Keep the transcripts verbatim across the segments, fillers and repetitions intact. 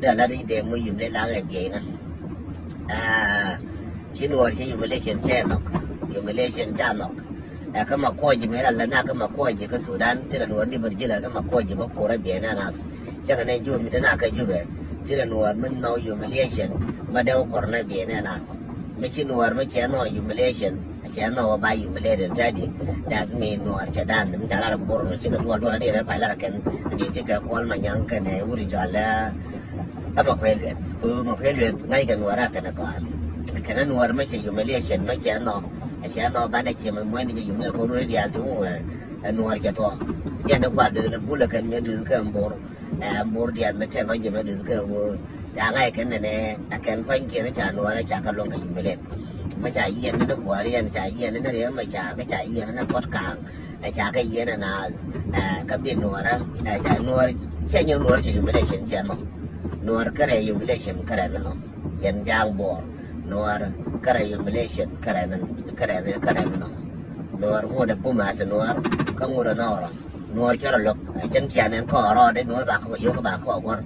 Ala ni dee mu yum ni la ɛ biey na. Ci nuɔr ci humiliation cɛ nɔk. Humiliation ca nɔk. Ɛ kä ma kuɔc mi la la na kä ma kuɔc kä Sudan ti la nuɔr di bä jila kä ma kuɔc bä kurɛ biey na nas. Cɛ kä ne jum mi te na kä jubɛ ti la nuɔr mi nɔ humiliation ma dee kɔr na biey na nas. Mi ci nuɔr mi cɛ nɔ humiliation. Cɛ nɔ ba humiliated tadi. That's mean nuɔr cɛ dan mi ca lar bor ci kɛ duɔl duɔl di rɛ pa lar kɛn. Ni ti kɛ kuɔl ma nyang kɛn ɛ wuri jɔl. Ama kuɛ lueth ku ma kuɛ lueth ŋa̱c kɛ nuɔr a kɛn kɔn. Kɛn nuɔr mi cɛ humiliation mi cɛ nɔ. Cɛ nɔ ba na cɛ mi muɛn di cɛ humiliate ko ruri dial tu. Nuɔr cɛ thɔ. Jɛ ni kua döth ni bulɛ kɛn mi döth kɛn bor. Ɛ bor diath mi tɛth ɔ jɛ mi duth kɛ ɣöö ca ŋa̱c kɛn nɛnɛ. Ɛ kɛn kuany kiɛn ca nuɔrɛ ca kä luɔ̱ŋ kɛ yumilɛn. Mi ca yiɛn ni kuäär yɛn ca yiɛn ni riɛk mi ca kä ca yiɛn ni puɔt kaaŋ. Ɛ ca kä yiɛn ni naath. Ɛ kä bi nuɔrɛ ɛ ca nuɔr cɛ nyɛ nuɔr cɛ yumilɛn cin cɛ mɔ. Nuɔr kärɛ yumilɛn cin kärɛ ni nɔ. Yɛn ja̱a̱ŋ buɔɔr nuɔr kärɛ yumilɛn cin kärɛ ni kärɛ ni kärɛ ni nɔ. Nuɔr ŋut ɛ bum ath nuɔr kä ŋut ɛ nɔɔrɔ. Nuɔr cɛ rɔ lo̱k ɛ cäŋ cian ɛn kɔ rɔɔdɛ nuɔr ba kɔ yio̱k ba kɔ guɔ̱r.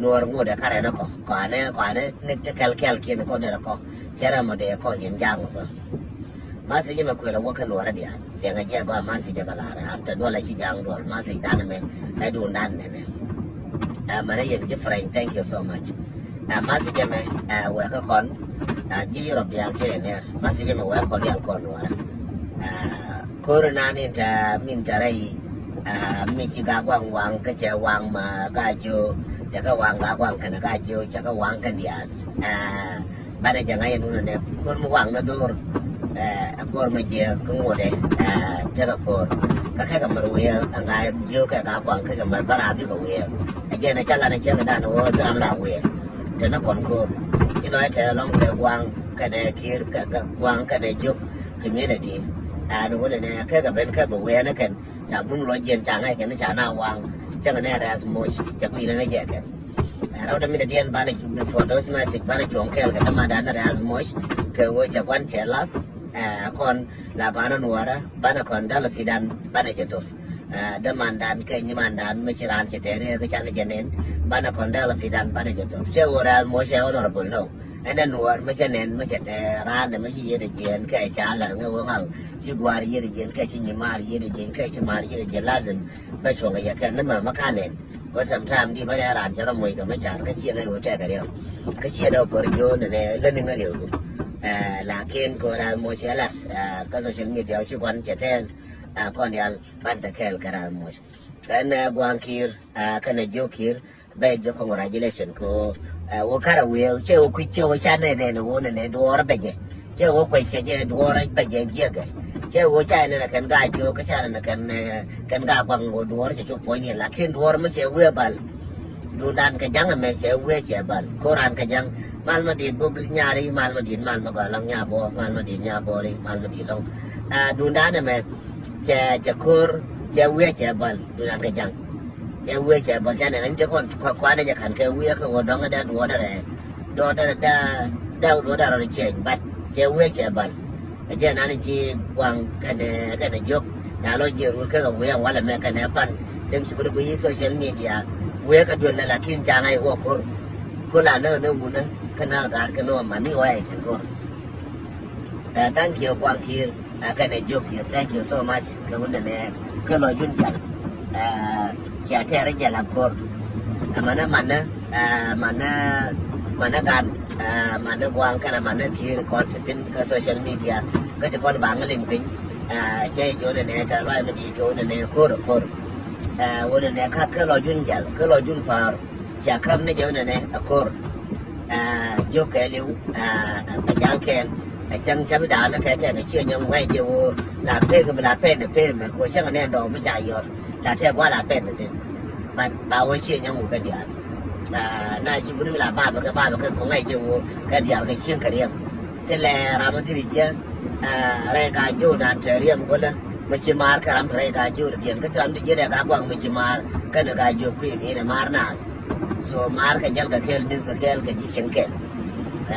Nuɔr ŋut ɛ kärɛ ni kɔ kɔanɛ kɔanɛ ni ti kɛl kɛl kiɛn kɔ derɛ kɔ. Cɛ rɛ mɔ dee kɔ yɛn ja̱a̱ŋ ɔ bä. Message mɛ kuël ɛ wä kä nuɔrɛ diaal. Liɛŋɛ jɛ gɔaa message ɛ bɛ la̱rɛ after duɔl ɛ ci ja̱a̱ŋ duɔl message dan mɛ ɛ duun dan nɛnɛ. Ɛ mɛnɛ yɛn ji̱ Frank, thank you so much. Ɛ message mɛ ɛ wɛ kä kɔn. Ɛ ji̱ Europe diaal cɛ yɛn nɛr message mɛ wɛ kɔn diaal kɔn nuɔrɛ. Ɛ Ko̱r inan in te min te rɛy. Ɛ mi ci Gaaguaŋ waŋ kä cɛ waŋ ma Gaajiok cɛ kɛ waŋ Gaaguaŋ kɛnɛ Gaajiok cɛ kɛ waŋ kɛn diaal. Ɛ banɛ jɛ ŋa̱c ɛn wunɛ nɛ ko̱r mi waŋ ni dho̱r. Ɛ ko̱r mi jiɛ kä ŋotdɛ. Ɛ tekɛ ko̱r kä kɛkɛ mɛr wiee ɛ Gaajiok kɛ Gaaguaŋ kɛkɛ mɛr bä raap bikɛ wiee. Ɛ jɛn ɛ ca lan ɛ cɛ kɛ dan wä dhi ram la wiee. Te ni kɔn ko̱r ci lɔc tɛth ɛlɔ̱ŋ kɛ guaŋ kɛnɛ Kiir kɛ guaŋ kɛnɛ Jiok community. Ɛn wunɛ nɛ kɛkɛ ben kɛ bi wiee ni kɛn. Ca bum lɔ jiɛn ca ŋa̱c kɛn ca na waŋ. Cɛ ŋɛ nɛ rɛth moc cɛ kui̱ nɛ nɛ jɛ kɛn. Rɛw dɛ mi dɛ diɛn banɛ before those message banɛ cuɔ̱ŋ kɛɛl kɛ dämandan rɛth moc. Kɛ ɣöö cɛ gua̱n cɛ lath. Ɛ kɔn la banɛ nuɔrä banɛ kɔn dal sidan banɛ jɛ thop. Ɛ dämandan kɛ nyimandan mi ci raan cɛ tɛɛri kɛ canɛ jɛ nen. Banɛ kɔn dal sidan banɛ jɛ thop cɛ ɣöö rɛth moc cɛ honorable no. Ɛn ɛ nuɔɔr mi cɛ nɛn mi cɛ tɛ raan mi ci yiëëdɛ jiɛɛn kɛ ca lar ŋɛ wä ŋaw ci guaar yiëëdɛ jiɛɛn kɛ ci nyimaar yiëëdɛ jiɛɛn kɛ ci maar yiëëdɛ jiɛɛn lazim. Bɛ cuɔ̱ŋ yɛ kɛn ni mɛ mi ka nɛn. Kɔ sometime di bä nɛ raan cɛ rɔ moc kɛ mi car kä ciɛ ŋɛ wä tɛkɛ riɛw kä ciɛ dɛ pär jiö nɛ nɛ lä ni ŋä riɛw du. Ɛ lakin kɔ raan moc cɛ lat ɛ kä social media ci guan cɛ tɛɛl. Ɛ kɔn dial ban te kɛɛl kɛ raan moc. Kɛn ɛ guaŋ Kiir ɛ kɛn ɛ jiök Kiir. Bɛ jɛ congratulation kɛ ɣöö ɛ wä karɛ wiee cɛ wä kui̱c cɛ wä ca nɛn nɛn wä nɛn duɔɔr bɛ jɛ cɛ wä kuec kɛ jɛ duɔɔr bɛ jɛ jiɛkɛ cɛ wä ca nɛn kɛn Gaajiok kä ca nɛn kɛn kɛn Gaaguaŋ wä duɔɔr cɛ cop puɔ̱ny ni lakin duɔɔr mi cɛ wiee bal. Dundan kɛ jaŋ ɛmɛ cɛ wiee cɛ bal ko̱ran kɛ jaŋ mal ma dit bok nyari mal ma dit mal ma gɔl lɔŋ nya bɔ mal ma dit nya bɔri mal ma dit lɔŋ. Dundan ɛmɛ cɛ cɛ ko̱r cɛ wiee cɛ bal dundan kɛ jaŋ. Cɛ wiee cɛ bal canɛ ŋa̱n cɛ kɔn kuanɛ jɛ kan kɛ wiee kɛ wä dɔŋ dɛ duɔdɛ rɛ duɔdɛ rɛ dɛ duɔdɛ rɛ cɛ bat cɛ wiee cɛ bal. Ɛ jɛ nan ci guaŋ kɛnɛ kɛnɛ jiök ca lɔ jiɛ rur kɛ kɛ wiee walɛ mɛ kɛnɛ pan. Cɛŋ ci bi di guiy social media wiee kɛ duel lɛ lakin ca ŋa̱c wä ko̱r. Ko̱r la nä nä wunä kɛ na gaat kɛ nä wä man ni wä ɛ cɛ ko̱r. Ɛ thank you guaŋ Kiir. Ɛ kɛnɛ jiök Kiir thank you so much kɛ wundɛ nɛ kɛ lɔ jun jal. Ɛ cia tɛɛr jal a ko̱r. Ɛ manɛ manɛ ɛ manɛ manɛ gan ɛ manɛ guaŋ kɛnɛ manɛ Kiir kɔn ti thin kɛ social media kä ti kɔn baŋ liŋ piny. Ɛ cɛ jonɛ nɛ kɛ luay mi di jonɛ nɛ ko̱r ko̱r. Ɛ wundɛ nɛ ka kɛ lɔ jun jal kɛ lɔ jun pa̱a̱r. Cia käp ni jɛ wä nɛnɛ a ko̱r. Jiök kɛɛliw a jal kɛɛl. A cäŋ cäp da̱a̱n ni kɛ tɛk a ciɛ nyɔŋ ŋuɛc jɛ wä la pek mi la pɛn ni pek mi kɛ wä cäŋ nɛn dɔɔk mi ca yɔr la tɛk gua̱l a pɛn ni thin. But ba wä ciɛ nyɔŋ wä kɛ diaal. Na ci buni mi la bapɛ kɛ bapɛ kɛ kɛ ŋuɛc jɛ wä kɛ diaal kɛ cieŋ kɛ riɛm. Thilɛ ram mi dhiri jiɛ rɛy Gaajiok nan te riɛm go̱lä. Mi ci maar kɛ ram te rɛy Gaajiok te diɛn kä thil ram di jiɛ rɛy Gaaguaŋ mi ci maar kɛnɛ Gaajiok kui̱ mi inɛ maar naath. So maar kɛ jäl kɛ kɛɛl ni̱th kɛ kɛɛl kɛ ji̱ cieŋ kɛɛl.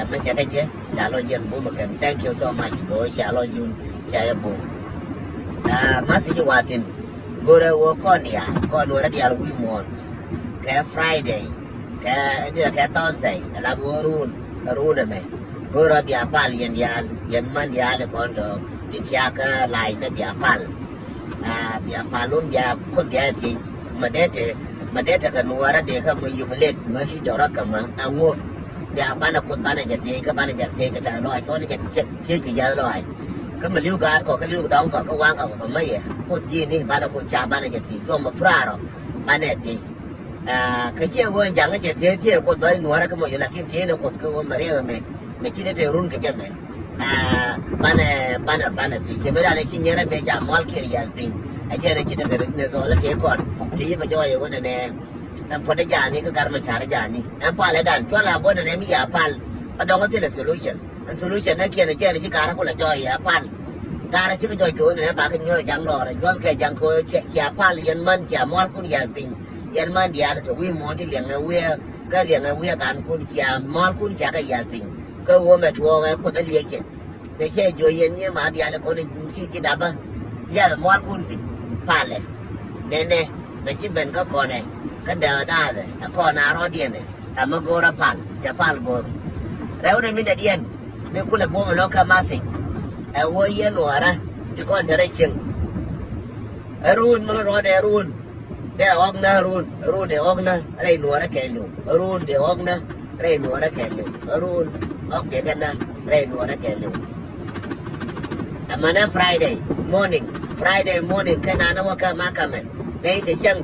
Mɛ cɛ kɛ jɛ ca lɔ jiɛn bum kɛn thank you so much kɛ ɣöö ca lɔ jun ca yɛ bum. Message wathin go̱rɛ ɣöö kɔn ya kɔn wärä diaal wi̱i̱ muɔ̱ɔ̱n kɛ Friday. Kɛ, ɛ, di kɛ Thursday, ɛ la bi wä run, run ɛmɛ. Go̱rä bia pal yɛn diaal, yɛn man diaal ɛ kɔn dɔɔk, ti tiakä lac ni bia pal. Ah, bia pal wun bia Kuoth bia thiec, ma dee te, ma dee te kɛ nuɔɔrä dee kä ma yum lek, ma li dɔrä kä ma, aŋu. Bia banɛ Kuoth banɛ jɛ thiec, kä banɛ jɛ thiec kɛ tɛth lɔac, kɔn jɛ thiec kɛ yath lɔac. Kä ma li̱w gaat kɔ, kä li̱w dɔŋ kɔ, kä waŋ kɔ, kɛ ma yɛ. Kuoth ji̱ ni, banɛ Kuoth ca, banɛ jɛ thiec, juɔm ma purarɔ, banɛ thiec. Ah, kä ciɛ ɣöö ja̱ŋ cɛ thiee thiee Kuoth bä nuɔ̱ɔ̱rä kä mɔc, lakin thiee ni Kuoth kä ɣöö mɛ riɛk ɛmɛ, mɛ ci ni te run kɛ jɛ mɛ. Ah, banɛ, banɛ, banɛ thiec. Cɛ mi danɛ ci nyɛrɛ mɛ ca mual kiɛn yal piny. A jɛn ci tekɛ ni thɔɔl a tëë kɔn. Ti yi bɛ jɔɔc ɛ ɣöö nɛnɛ, ɛn puɔ̱t ɛ ja̱a̱ni kä gar mɛ ca̱r ɛ ja̱a̱ni. Ɛn pal ɛ dan, cual a buɔ̱n nɛnɛ mi ya pal. A dɔŋ ɛ thilɛ solution. Ɛ solution ɛ kiɛn ɛ jɛn ci gar ɛ kulɛ jɔɔc ɛ pal. Gar ɛ cikɛ jɔɔc kɛ ɣöö nɛnɛ bakɛ nyuɔ̱th ja̱ŋ lɔɔrɛ, nyuɔ̱th kɛ ja̱ŋ kɛ ɣöö cia, cia pal yɛn man, cia mual kun yal piny. Yɛn man diaal tɔ wi̱i̱ muɔ̱ɔ̱n ti liɛŋɛ wi̱i̱, kä liɛŋɛ wi̱i̱ kankun cia mua̱lkun cia kɛ yath piny. Kä ɣöö mɛ tuɔɔk ɛ Kuoth ɛ liɛcɛ. Mɛ cɛ juɔc yɛn nyiee ma diaal ɛ kɔn ci ji̱ dapä. Yath mua̱lkun piny. Palɛ. Nɛnɛ. Mɛ ci ben kä kɔnɛ. Kä dääk daathɛ. Ɛ kɔn a rɔɔdiɛn ɛ. Ɛ mi go̱o̱r ɛ pal. Cɛ pal go̱o̱r. Rɛwdɛ min dɛ diɛn. Mi kulɛ buɔ̱m ɛlɔ̱ŋ kä message. Ɛ ɣöö yɛn nuɔɔrä. Ti kɔn te rɛy cieŋ. Ɛ run mi lɔ rɔɔdɛ ɛ run. Dee ɣɔk nä run, run dee ɣɔk nä rɛy nuɔrä kɛɛliw. Run dee ɣɔk nä rɛy nuɔrä kɛɛliw. Run ɣɔk dee kɛ nä rɛy nuɔrä kɛɛliw. Ɛmɛnɛ Friday morning, Friday morning kɛ nanä wä kä makamɛ. Nɛy te cäŋ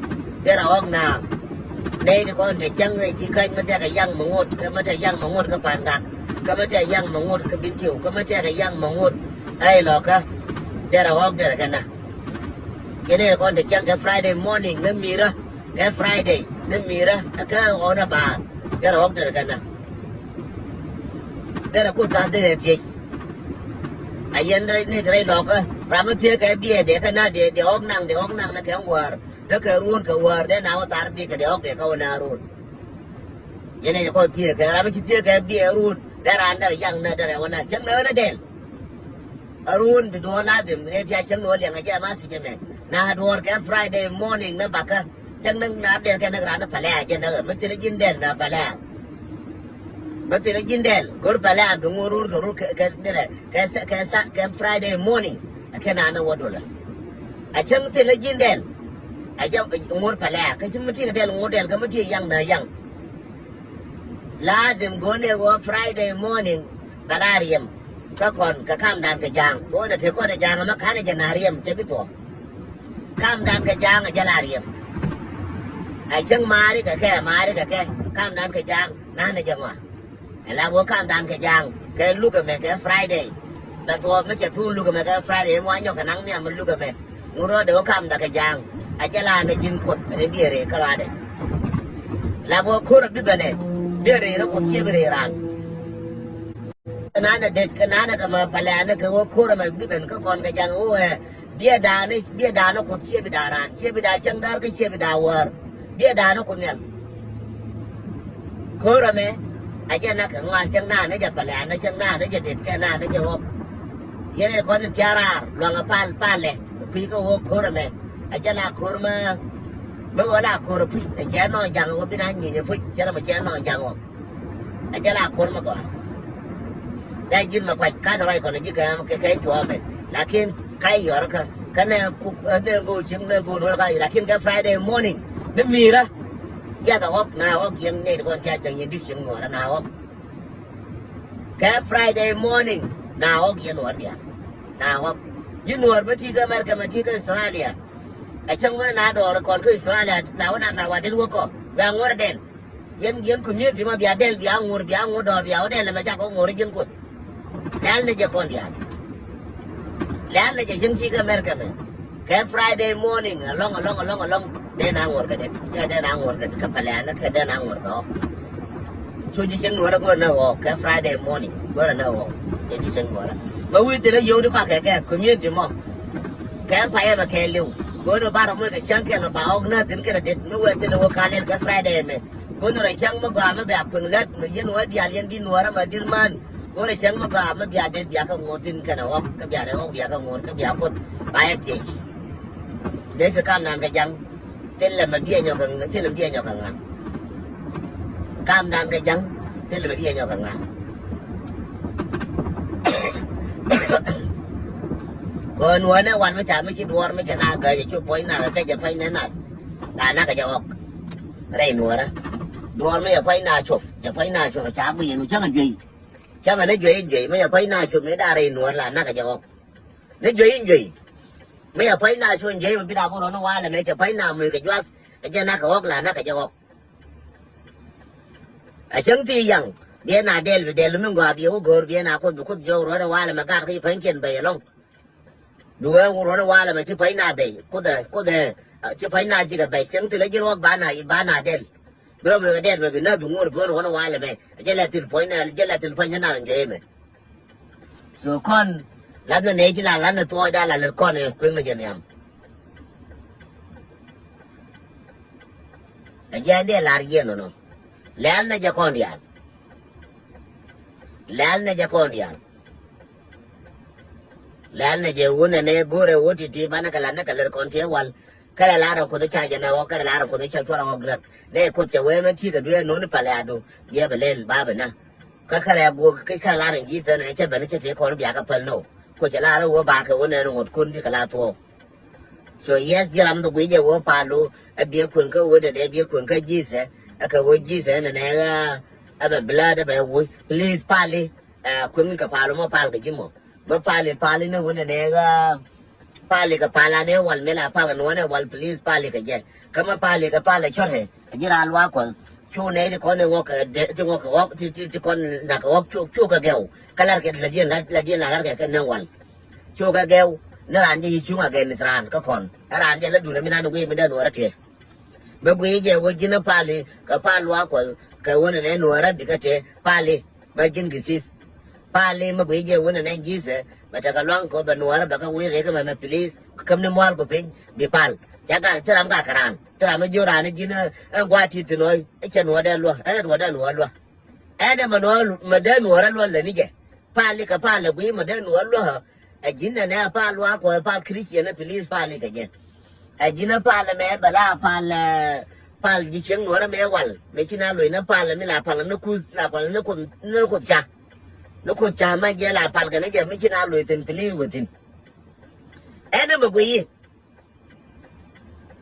dee rɔ ɣɔk naaŋ. Nɛy te kɔn te cäŋ rɛy ti käny mä tɛkɛ yaŋ mä ŋot, kä mä tɛk yaŋ mä ŋot kä Pangak, kä mä tɛk yaŋ mä ŋot kä Bintiw, kä mä tɛkɛ yaŋ mä ŋot rɛy lɔkä. Dee rɔ ɣɔk dee rɔ kɛ nä. Yɛn ɛ kɔn te cäŋ kɛ Friday morning ni mi̱i̱rä, kɛ Friday ni mi̱i̱rä, kä ɣɔn a ba, derɛ ɣɔk derɛ kɛ na. Derɛ ku tha̱a̱ŋ derɛ thiec. A yɛn rɛy ni te rɛy lɔkä, ram mi thiec kɛ biɛ dee kɛ na dee, dee ɣɔk naŋ, dee ɣɔk naŋ ni kɛ wäär, dee kɛ ruun kɛ wäär, dee na wä thar bikɛ dee ɣɔk dee kɛ wä na ruun. Yɛn ɛ kɔn thiec kɛ ram mi ci thiec kɛ biɛ ruun, dee ran derɛ yaŋ na derɛ wä na cäŋ na ɣän a dɛl. Arun bi duɔ̱ɔ̱r ladhim ni tia cäŋ ni wä liɛŋ a jɛ ma si jɛ mɛ. Na duɔ̱ɔ̱r kɛ Friday morning ni bakä. Cäŋ ni na dɛl kɛ ni ran ni pɛlɛ a jɛ ni ɣä. Mi thil ji̱n dɛl na pɛlɛ a. Mi thil ji̱n dɛl go̱r pɛlɛ a bi ŋuɔr rur kɛ rur kɛ, kɛ dirɛ. Kɛ sa, kɛ sa, kɛ Friday morning. A kɛ na ni wä dulä. A cäŋ thil ji̱n dɛl. A jɛ ŋuɔr pɛlɛ a. Kä ci mi ti kɛ dɛl ŋuɔr dɛl kä mi ti yaŋ na yaŋ. Lazim go̱o̱nɛ ɣöö Friday morning bɛ la riɛm. Kä kɔn kɛ kamdan kɛ ja̱a̱ŋ go̱o̱nɛ te kɔn ɛ ja̱a̱ŋ ɛmɛ ka̱n ɛ jɛ na riɛm cɛ bi thuɔ̱k. Kamdan kɛ ja̱a̱ŋ ɛ jɛ la riɛm. Ɛ cäŋ maari kɛ kɛ, maari kɛ kɛ, kamdan kɛ ja̱a̱ŋ nanɛ jɛ ŋɔa. Ɛ la ɣöö kamdan kɛ ja̱a̱ŋ kɛ luk ɛmɛ kɛ Friday. Bɛ thuɔ̱k mi cɛ thuun luk ɛmɛ kɛ Friday ɛmɛ wa nyɔk kɛ naŋ nhiam mi luk ɛmɛ. Ŋut rɔɔdɛ wä kamdä kɛ ja̱a̱ŋ. A jɛ la nɛ ji̱n Kuoth ɛn biɛ rëë kä ruaadɛ. La bä ko̱r a bi bɛnɛ biɛ rëë rɛ Kuoth ciɛ bi rëë raan. Kɛ nanɛ det kɛ nanɛ kɛ mɛ pɛlɛ anɛ kɛ wä ko̱r a mɛ bi bɛn kä kɔn kɛ ja̱a̱ŋ wä wɛ. Biɛ da̱a̱nɛ biɛ da̱a̱nɛ Kuoth ciɛ bi da̱a̱ raan ciɛ bi da̱a̱ cäŋ däär kä ciɛ bi da̱a̱ wäär. Biɛ da̱a̱nɛ Kuoth nhial. Ko̱r ɛmɛ a jɛ nak kɛ ŋɔak cäŋ naanɛ jɛ pɛlɛ anɛ cäŋ naanɛ jɛ det kɛ naanɛ jɛ ɣɔk. Yɛn ɛ kɔn in tia̱a̱ raar luaŋ a pal palɛ kui̱ kä ɣöö ko̱r ɛmɛ a jɛ la ko̱r mä. Mä ɣöö la ko̱r ɛ puc ɛ cɛ nɔɔŋ ja̱ŋ ɣöö bi na nyieny ɛ puc cɛ rɛ mɛ cɛ nɔɔŋ ja̱ŋ ɣöö a jɛ la ko̱r mä gɔaa. Dee ji̱n mɛ kuac ka̱th rɔy kɔn ji̱ kɛ kɛ kɛ juɔ̱ɔ̱mɛ. Lakin ka̱c yɔrkä kä nɛ kuk nɛ go̱o̱ cieŋ nɛ go̱o̱ nuɔ̱r ka̱c lakin kɛ Friday morning ni mi̱i̱rä. Yath a ɣɔk na ɣɔk yɛn nɛ kɔn ca cäŋ yɛn di̱t cieŋ nuɔ̱ɔ̱rä na ɣɔk. Kɛ Friday morning na ɣɔk yɛn nuɔ̱ɔ̱r diaal na ɣɔk. Ji̱ nuɔ̱ɔ̱r mä ti̱i̱ kä America mä ti̱i̱ kä Australia. Ɛ cäŋ wänä na dɔɔr kɔn kä Australia la wä na la wa det wä kɔ bɛ a ŋuɔ̱r dɛl. Yɛn yɛn community ma bia dɛl bia ŋuɔ̱r bia ŋuɔ̱r dɔɔr bia wä dɛl ɛmɛ cakɔ ŋuɔ̱r ji̱n Kuoth. Lɛl ni jɛ kɔn diaal. Lɛl ni jɛ cieŋ ti kä America mɛ. Kɛ Friday morning alɔŋ alɔŋ alɔŋ alɔŋ. Dee na ŋuɔ̱r kɛ det kɛ dee na ŋuɔ̱r kɛ det kä pɛlɛ anɛ kɛ dee na ŋuɔ̱r kɛ ɣɔk. Cu ji̱ cieŋ nuɔ̱rä go̱rä ni ɣɔk kɛ Friday morning go̱rä ni ɣɔk. Jɛ ji̱ cieŋ nuɔ̱rä mɛ wi̱i̱ thilɛ yio̱w di kɔakɛ kɛ community mɔ. Kɛ payɛ mɛ kɛ li̱w go̱rä ni ba rɔ moc kɛ cäŋ kɛn mɛ ba ɣɔk nä thi̱n kɛn a det mi wee thilɛ wä ka lɛl kɛ Friday mɛ. Go̱n rɔ cäŋ mi gɔaa mi bia kueŋ lät mi yɛn wä diaal yɛn di nuɔɔrä ma dir män. Go̱n rɔ cäŋ mi gɔaa mi bia det bia kä ŋo̱o̱r thi̱n kɛnɛ ɣɔk kä bia rɛ ɣɔk bia kä ŋo̱o̱r kä bia Kuoth ba yɛ thiec. Dee thi kam nan kɛ ja̱ŋ. Thilɛ mɛ biɛ nyɔk kɛ thilɛ biɛ nyɔk kɛ ŋa̱. Kamdan kɛ ja̱ŋ thilɛ mi diɛ nyɔk kɛ ŋa̱. Kɔn wänɛ wal mi ca mi ci duɔr mi ca na gäc cu puɔ̱ny nath a bɛ jɛ puɔ̱ny nɛ nath. La nak kɛ jɛ ɣɔk rɛy nuɔrä. Duɔr mi jɛ puɔ̱ny na cuɔp jɛ puɔ̱ny na cuɔp ca guiy yɛn cäŋ a juey. Cäŋ a ni juey in juey mi jɛ puɔ̱ny na cuɔp mi da rɛy nuɔrä la nak kɛ jɛ ɣɔk. Ni juey in juey mi jɛ puɔ̱ny na cuɔp in juey mi bi da bi rɔn walɛ mɛ cɛ puɔ̱ny na muc kɛ juath. Ɛ jɛ nak kɛ ɣɔk la nak kɛ jɛ ɣɔk. A cäŋ ti yaŋ biɛ na dɛl bi dɛl mi ŋɔa biɛ wä go̱o̱r biɛ na kuth bi kuth jɔw ruɔ̱n walɛ mɛ gat ki pa̱nykiɛn bɛy ɛlɔŋ. Bi wee wä ruɔ̱n walɛ mɛ ci pa̱ny na bɛy kuthɛ kuthɛ. Ci pa̱ny na jikɛ bɛy cäŋ ti lɛ ji̱n wä ba na ba na dɛl. Bi rɔm lɛ dɛl mɛ bi na bi ŋuɔr bi wä ruɔ̱n walɛ mɛ. Jɛ lɛ thil puɔ̱ny na jɛ lɛ thil pa̱ny na jɛ mɛ. So kɔn lat mɛ nɛ ci la lat ni thuɔɔc da la lɛ kɔn ɛ kueŋ ni jɛ nhiam. Ɛ jɛ dee lar yien nɔnɔ. Lɛl nɛ jɛ kɔn diaal. Lɛl nɛ jɛ kɔn diaal. Lɛl nɛ jɛ wun nɛ nɛ go̱rɛ wun ti ti banɛ kɛ lat nɛ kɛ lɛr kɔn ti wal. Kɛrɛ lar ɔ kuth ca jɛ nɛ wɔ kɛrɛ lar ɔ kuth ca cuɔr ɔ glat nɛ kuth cɛ wee mɛ ti kɛ duee nuni palɛ adu. Biɛ bɛ lɛl ba bɛ na. Kä kɛrɛ guɔ kä kɛrɛ lar in ji̱ thɛn nɛ cɛ bɛ ni cɛ ti kɔn bia kɛ pɛl nɔ. Kuth cɛ lar wun ba kɛ wun nɛ ni ŋot kun bi kɛ la thuɔɔk. So yes, ji̱ ram dhuk wi̱c ɛ ɣöö palu ɛ biɛ kueŋ kä ɣöö dɛn ɛ biɛ kueŋ kä Jesus. Ɛ kɛ ɣöö Jesus ɛn ɛn ɛ ɣä ɛ bɛ blood ɛ bɛ wuc. Please pali ɛ kueŋ kɛ palu mɔ pal kɛ ji̱ mɔ. Bä pali pali ni ɣöö dɛn ɛ ɣä pali kɛ pal an ɛ wal mi la pal kɛ nuɔ̱n ɛ wal please pali kɛ jɛ. Kä mɛ pali kɛ pal ɛ cɔt ɛ ji̱ ran luaak kuɔth. Cu nɛ ti kɔn ɛ ŋɔk kɛ dɛ ti ŋɔk kɛ ɣɔk ti ti ti kɔn nak kɛ ɣɔk cu cu kɛ gɛw. Kä lar kɛ la diɛn la la diɛn la lar kɛ kɛ nɛ wal. Cukɛ gɛw ni raan jɛ yi cuŋ a gɛn ni raan kä kɔn. Ɛ raan jɛ la duun mi nan wi̱i̱ mi dee nuɔrä tiɛ. Bɛ guiy jɛ wä ji̱n pali kɛ pal luaak kuɔth kɛ wä ni nɛ nuɔrä bikɛ tiɛ pali. Bɛ ji̱n gi sis pali mi guiy jɛ wä ni nɛ ji̱thɛ bɛ tekɛ luaŋ kɛ bɛ nuɔrä bɛ kɛ wi̱i̱ riek mɛ mɛ please. Käm ni mual kɛ piny bi pal. Cɛ gak ti ram gak kɛ raan ti ram mi ji̱ raan ji̱n ɛ gua̱a̱t ti thin ɣɔy. Ɛ cɛ nuɔr dee luɔ ɛn ɛ tuɔr dee nuɔr luɔ. Ɛn ɛ mɛ nuɔr mɛ dee nuɔrä luɔ lɛ ni jɛ. Pali kɛ pal ɛ guiy mɛ dee nuɔr luɔ. Ɛ ji̱n nɛ nɛ pal luaak kuɔth pal Christian ɛ please pali kɛ jɛ. Ɛ ji̱n ɛ pal ɛmɛ bɛ la pal ɛ pal ji̱ cieŋ nuɔrä mɛ wal mɛ ci na loc nɛ pal ɛ mi la pal ɛ ni kuth la pal ɛ ni kuth ni kuth ca. Ni kuth ca ma jɛ la pal kɛ ni jɛ mi ci na loc thin please wä thin. Ɛn ɛ mɛ guiy i̱.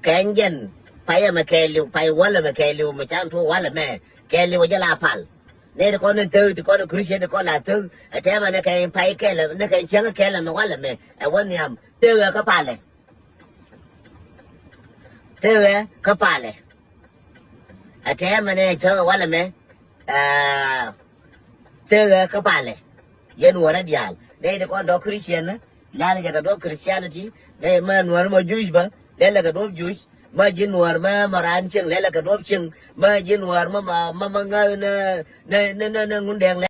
Kɛn jɛn pay ɛmɛ kɛɛliw pay walɛ mɛ kɛɛliw mɛ can tuɔ walɛ mɛ kɛɛliw jɛ la pal. Nɛ ti kɔn ni thäk ti kɔn ni Christian ti kɔn la thäk. Ɛ tɛmɛ ni kɛn pay kɛɛlɛ ni kɛn cieŋ kɛɛlɛ mɛ walɛ mɛ ɛ wä nhiam thäk ɛ kä palɛ. Thäk ɛ kä palɛ. Ɛ tɛmɛ ni cieŋ walɛ mɛ. Ɛ thek ɛ kä palɛ. Yɛn wä rɛ diaal nɛ ti kɔn dɔk Christian. Lɛl jɛ kɛ duɔp Christianity nɛ mɛ nuɔr mɔ Jewish bä. Lɛl kɛ duɔp Jewish mɛ ji̱ nuɔr mɛ mɛ ran cieŋ lɛl kɛ duɔp cieŋ mɛ ji̱ nuɔr mɛ mɛ mɛ ŋäth nɛ nɛ nɛ nɛ ŋun dɛŋ.